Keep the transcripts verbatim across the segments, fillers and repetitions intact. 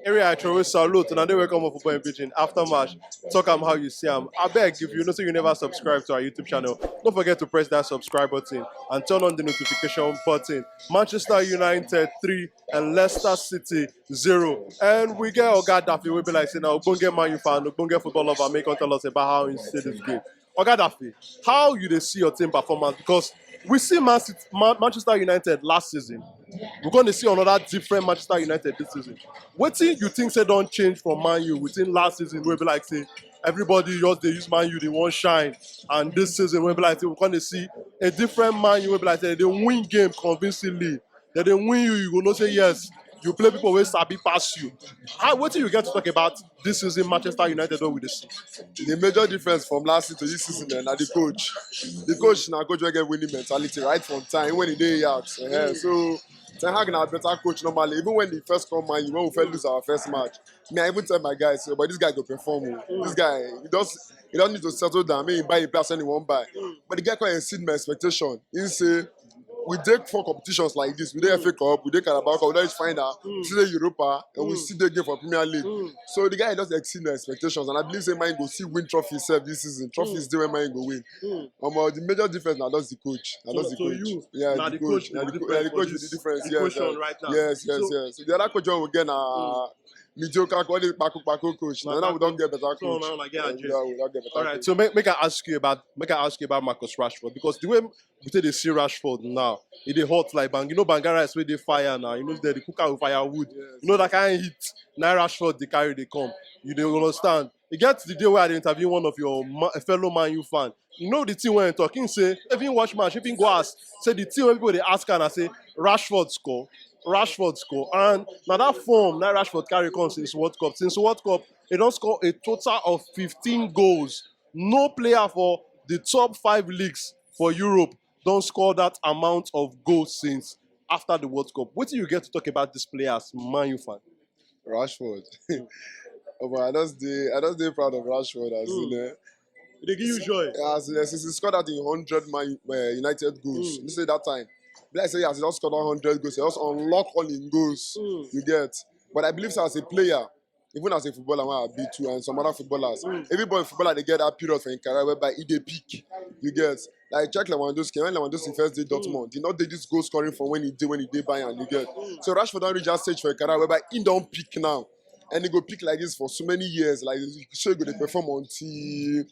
Area I throw salute and I dey welcome for Football in Pidgin after match. Talk am how you see am. I beg if you know say you never subscribe to our YouTube channel, don't forget to press that subscribe button and turn on the notification button. Manchester United three and Leicester City zero. And we get Oga Daffy, we be like say now Ogbonge Man U fan, Ogbonge football lover, make come tell us about how he see this game. Oga Daffy, how you dey see your team performance? Because we see Man City, Man- Manchester United last season. We're going to see another different Manchester United this season. What do you think say don't change from Man U within last season? We be like say everybody just they use Man U, they won't shine. And this season, we be like say we're going to see a different Man U. We be like say they win game convincingly. Then they win you, you go know say yes, you play people wey sabi pass you. How what do you get to talk about this season Manchester United wey we dey see? The major difference from last season to this season eh, na the coach. The coach na coach wey get winning mentality right from time when he dey out. Eh, so Ten Hag na better coach normally. Even when he first come Man U, when we first lose our first match, me I even tell my guys, say, but this guy go perform. Oh. This guy, he just he don't need to settle down. Make he buy a player when he won't buy. But the guy can exceed my expectation. He say we take four competitions like this. We dey F A Cup, we dey Carabao Cup, we dey reach final, we still dey Europa, and we still dey game for Premier League. So the guy just exceed my expectations, and I believe say Man U go still win trophy sef this season. Trophies dey where Man U go win. Omo, the major difference na just the coach. Na So- just the so coach. you, Yeah, na the the coach coach. be Na the the co- difference yeah, the for coach be this the difference. Yes, equation yes. right now. Yes, yes, So- yes. So the other coach wey we get na mediocre, all the kpako kpako coach. Na Na now we kpako. don get better So coach. now, like, yeah, Yeah, Jay. we don we don get better All right, coach. so make, make I ask you about make I ask you about Marcus Rashford, because the way we take dey see Rashford now, e dey hot like bang. You know, bangara is where they fire now. You know, they the cooker with firewood. Yes. You know that kind of heat. Now Rashford they carry they come. You dey understand? E get the day where I dey interview one of your ma- a fellow Man U fan. You know the thing when talking say, if you watch match, if you go ask, say the thing when people they ask and I say Rashford score, Rashford score, and now that form now Rashford carry come since World Cup. Since World Cup, he don't score a total of fifteen goals. No player for the top five leagues for Europe don't score that amount of goals since after the World Cup. What do you get to talk about these players, Man U fan? Rashford. Oh, but I just dey I just dey proud of Rashford as Mm. in eh, They give you joy. as in, since he scored that in hundred Man uh, United goals. Mm. You say that time, be like say as he just scored one hundred goals, he just unlock all in goals. Mm. You get, but I believe so as a player, even as a footballer, when I be too, and some other footballers, Mm. everybody footballer they get that period for in career whereby he dey peak. You get, like check Lewandowski. When Lewandowski first did Dortmund, he not did this goal scoring for when he did when he did Bayern. You get, so Rashford don't reach that stage for a career whereby he don't peak now, and he go peak like this for so many years. Like so he go dey perform until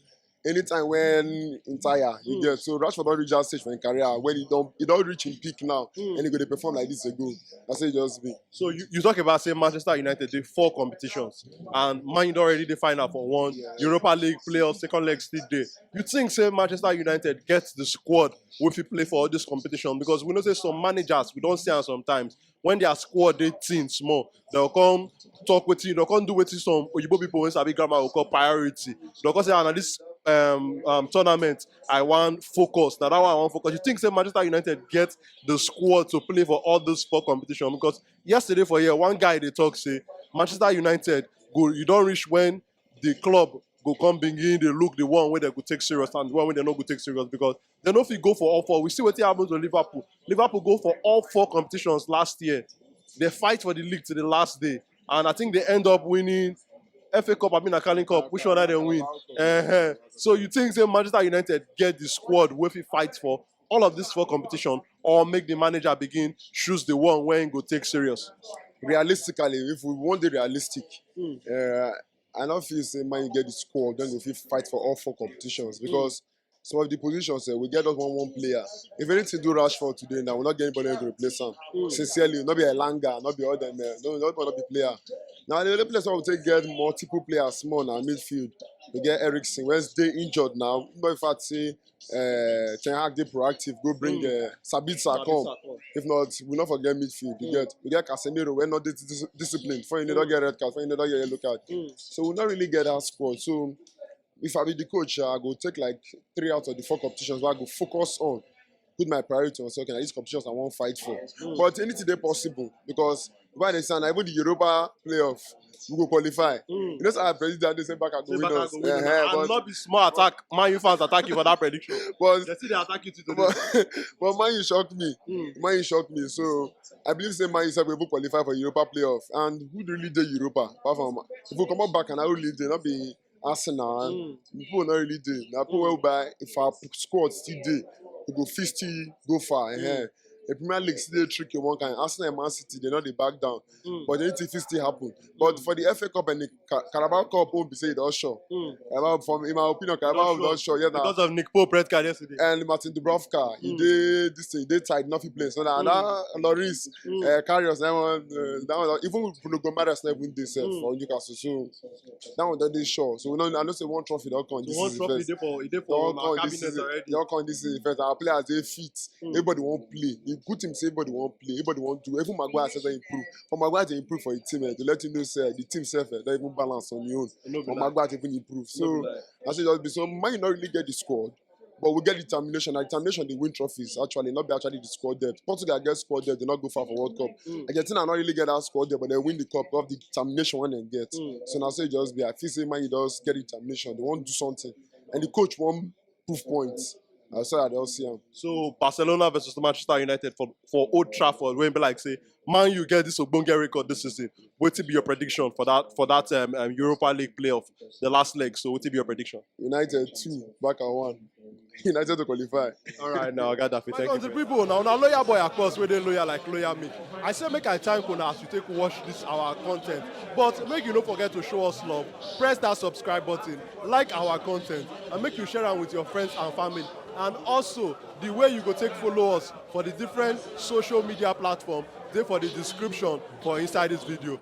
anytime when in tire you Mm. get. So Rashford don't reach that stage for in career when he don't he don't reach in peak now, Mm. and he go dey perform like this again. That's how it just be. So you, you talk about say Manchester United they four competitions and Man U don already dey final for one. Yes. Europa League playoff second leg still dey. You think say Manchester United gets the squad wey fit play for all this competition? Because we know say some managers we don't see am sometimes when their squad they thin small, they'll come talk with you, they'll come do with you some Oyibo people when sabi grammar will call priority. They'll come say, ah, now this um, um tournament I want focus. Now that one I want focus. You think say Manchester United get the squad to play for all this sport competition? Because yesterday for here, one guy they talk say Manchester United go. You don't reach when the club go come begin they look the one where they go take serious and the one where they not go take serious because they no fit go for all four. We see what happened to Liverpool. Liverpool go for all four competitions last year. They fight for the league to the last day, and I think they end up winning F A Cup. I mean, a Carling Cup. Which one are they win? Uh-huh. So you think say Manchester United get the squad wey fit fight for all of this four competition, or make the manager begin choose the one wey go take serious? Realistically, if we want the realistic, Mm. uh, I don't feel say Man U get the squad then we fit fight for all four competitions because some of the positions eh, we get just one one player. If anything do Rashford today now, we not get anybody to replace him. Mm. Sincerely, not be Elanga, not be all them, eh, no, not not be player. Now the only place I will take get multiple players small now midfield. We get Eriksen, Wednesday injured now. But in fact, say uh, Ten Hag dey proactive, go bring Mm. uh, Sabitzer come. If not, we not forget midfield. You Mm. get we get Casemiro, we're not dis- dis- disciplined. For you don't get red card, for you don't get yellow card. Mm. So we not really get that squad. So if I be the coach, I go take like three out of the four competitions where I go focus on. Put my priority on second. These competitions I won't fight for. Mm. But anything they possible because Why they say na even the Europa playoff, we go qualify. Mm. You know, so I predict that they say Barca go Say win Barca us. go win. Eh, eh, And but, not be small attack. Man U fans attack you for that prediction. but, They see they attack you today. but, but Man U shock me. Mm. Man U shock me. So I believe say Man U sef go even qualify for Europa playoff. And who really dey Europa? Apart from, if we come up back and I really dey, not be Arsenal. Mm. People not really dey. Now people will buy if our squad still dey, we go fit still go far. Eh. The Premier League still dey tricky one kind. Arsenal and Man City, they not dey back down. Mm. But anything fit still happen. But for the F A Cup and the Ca- Carabao Cup, won't be say it all sure. Mm. Carabao, from in my opinion, Carabao Not was not sure. Yeah, now. Because of Nick Pope red card yesterday. And Martin Dubravka, he Mm. did this thing, they tied nothing place. So now Mm. that Lloris, Mm. uh, Karius, that one, uh, that one, even Bruno Gomes not even this uh, Mm. for Newcastle. So that one don't dey sure. So we know, I know say one trophy don't come So this one is trophy first. Dey for, e dey for Don't my come this cabinet is already. Don't come this is first. Our players they fit. Mm. Everybody won't play. The good team say everybody won't play. Everybody won't do. Even Maguire says improve. But Maguire they improve for the team. Eh, to let you know, say the team self eh, don't even balance on your own. No be But lie. Maguire even improve. No be So lie. I say just be so Man U not really get the squad, but we get determination. And determination they win trophies. Actually, not be actually the squad depth. Portugal get squad depth. They not go far for World Cup. Mm. Argentina not really get that squad depth, but they win the cup of the determination when they get. Mm. So now say just be. I feel say Man U just get determination. They want to do something, and the coach won't prove points. I saw that they all see him. So Barcelona versus Manchester United for, for Old Trafford. When be like say Man U get this ogbonge record this season. What will be your prediction for that for that um, um, Europa League playoff, the last leg? So what will be your prediction? United two, Barca one. United to qualify. All right, now I got that. My Thank you. Country people, now una loyal boy, of course, where they loyal like loyal me. I say make I thank una as you take watch this our content, but make you no forget to show us love. Press that subscribe button, like our content, and make you share am with your friends and family. And also, the way you go take follow us for the different social media platform, dey for the description for inside this video.